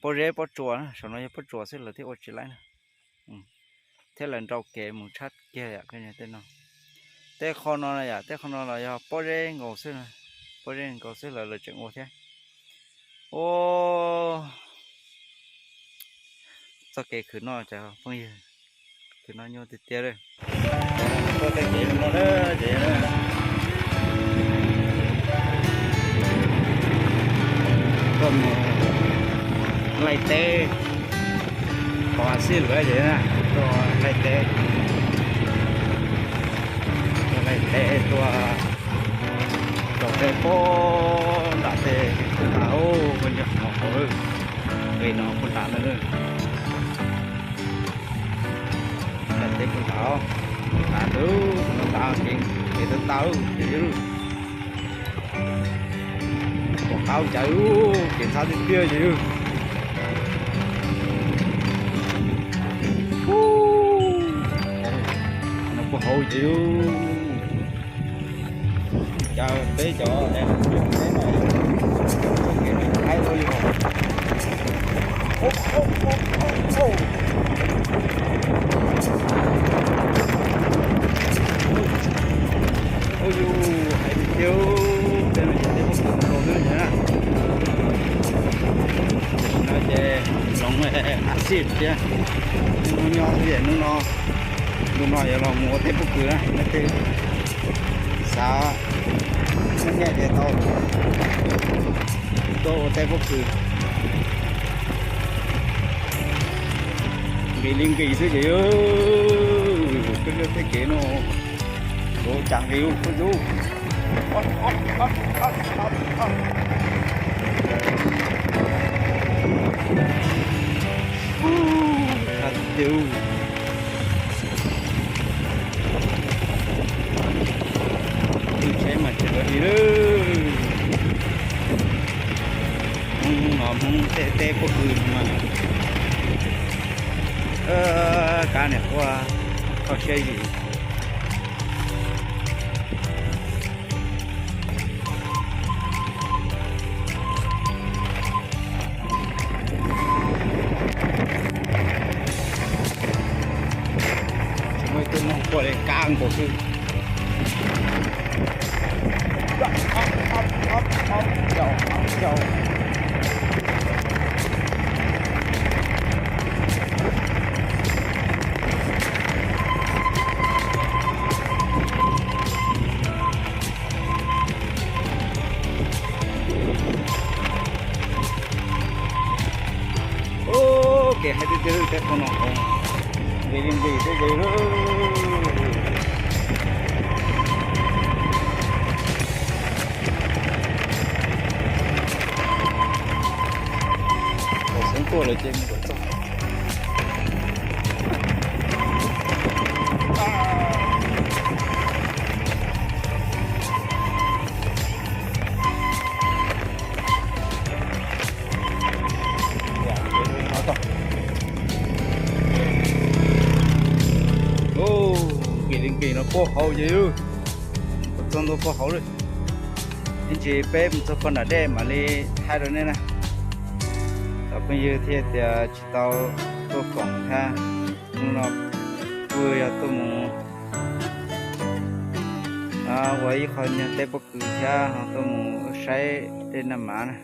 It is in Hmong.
pob zeb pob tsuas, saum no yog pob tsuas xwb lawv thiaj ua tsis laib na. Thiab lawv nrau kev mus tshab kiag yom, tej no. Tej qho no yom, tej qho no los yog pob zeb nkaus xwb, pob zeb nkaus xwb lawv lawv tseem ua thiab. Ua txoj kev khwv noj cov phooj ywg, khwv noj nyuaj tiag tiag li. Tuaj tej kev no na, ces tuaj mus laij teb, qhov xij lawm ces tuaj laij teb, tuaj laij teb tuaj rau tej pob nram tej puag nrad, puag nram no, puag nrad no, laij teb puag nrad, puag nrad ntawd, puag nrad ces kev tawv tawv ces yog lub, puag qab cas kev ntxhab tiag tiag ces yog no puag hauv ces yog cas peb cov es peb no, txoj kev no haib ua li hos. Ua yus hais tiag tiag, tej no ces tej pob kws los xwb na. Tam sim no ces hloov a xij thiab, hnub nyob xwb es hnub no, ntu no yuav los mus ua tej pob kws na, nej tej xav nyiaj nyiaj ces tau tuaj ua tej pob kws. Nqis li nqis xwb ces yog peb tej kev no, ua cas nqis ub kuj yub. Ua cas tiag, tsheb mas tsis ua li lawm. Hmoob no Hmoob tej teb pob kws no mas, kab niam quaj kho siab yus. Tsis muaj ib tug Hmoob quaj li kab nkaus xwb. Ua kev haib tiag tiag tej qhov no, nqis li nqis tej ces lawm. Kom xeev tuaj lawm ces mus kom txog. Nqis li nqis no puag hauv ces, txog ntua puag hauv lawm. Ib ntsis peb mus txog puag nram dej mam li thaij rau nej na. Cov phooj ywg thiaj tias tsis tau tuaj koom thiab, hnub no kuj yog tuaj mus ua ib qho nyuag teb pob kws thiab ho tuaj mus saib dej Naj Mav na.